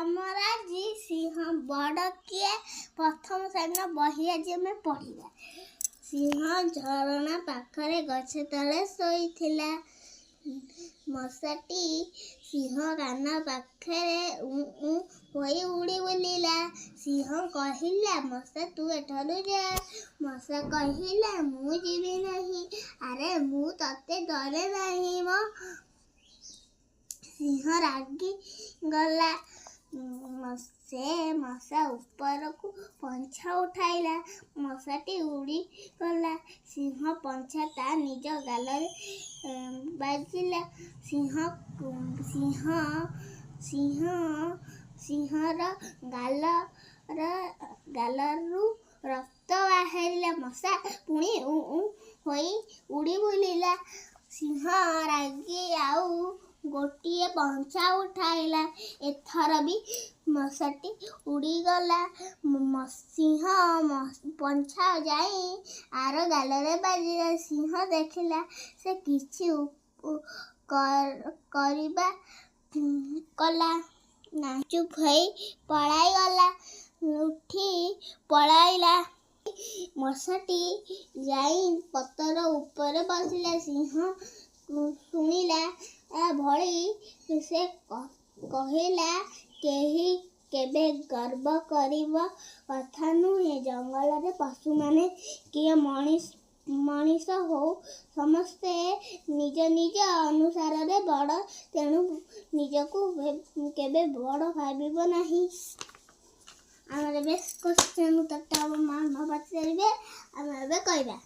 ଆମର ଆଜି ସିଂହ ବଡ଼ କିଏ ପ୍ରଥମ ଶ୍ରେଣୀର ବହି ଆଜି ଆମେ ପଢ଼ିବା। ସିଂହ ଝରଣା ପାଖରେ ଗଛ ତଳେ ଶୋଇଥିଲା। ମଶାଟି ସିଂହ କାନ ପାଖରେ ଉଁ ଉଁ ହୋଇ ଉଡ଼ି ବୁଲିଲା। ସିଂହ କହିଲା, "ମଶା, ତୁ ଏଠାରୁ ଯା।" ମଶା କହିଲା, "ମୁଁ ଯିବି ନାହିଁ।" "ଆରେ, ମୁଁ ତତେ ଡରେ ନାହିଁ ମ।" ସିଂହ ରାଗି ଗଲା। ସେ ମଶା ଉପରକୁ ପଞ୍ଝା ଉଠାଇଲା। ମଶାଟି ଉଡ଼ିଗଲା। ସିଂହ ପଞ୍ଝା ତା ନିଜ ଗାଲରେ ବାଜିଲା। ସିଂହ ସିଂହ ସିଂହ ସିଂହର ଗାଲରୁ ରକ୍ତ ବାହାରିଲା। ମଶା ପୁଣି ଉଁ ଉଁ ହୋଇ ଉଡ଼ି ବୁଲିଲା। ସିଂହ ରାଗି ଆଉ ଗୋଟିଏ ପଞ୍ଝା ଉଠାଇଲା। ଏଥର ବି ମଶାଟି ଉଡ଼ିଗଲା। ସିଂହ ପଞ୍ଝା ଯାଇ ଆର ଗାଲରେ ବାଜିଲା। ସିଂହ ଦେଖିଲା, ସେ କିଛି କରିବା କଲା ନାହିଁ। ଚୁପ୍ ହୋଇ ପଳାଇଗଲା। ଉଠି ପଳାଇଲା। ମଶାଟି ଯାଇ ପତର ଉପରେ ବସିଲା। ସିଂହ ଶୁଣିଲା ଭଳି ସେ କହିଲା, "କେହି କେବେ ଗର୍ବ କରିବା କଥା ନୁହେଁ। ଜଙ୍ଗଲରେ ପଶୁମାନେ କିଏ ମଣିଷ ହଉ, ସମସ୍ତେ ନିଜ ନିଜ ଅନୁସାରରେ ବଡ଼। ତେଣୁ ନିଜକୁ କେବେ ବଡ଼ ଭାବିବ ନାହିଁ।" ଆମର ଏବେ କ୍ୱେଶ୍ଚନ୍ ଉତ୍ତରଟା ଆମ ମାମା ପଚାରିବେ, ଆମେ ଏବେ କହିବା।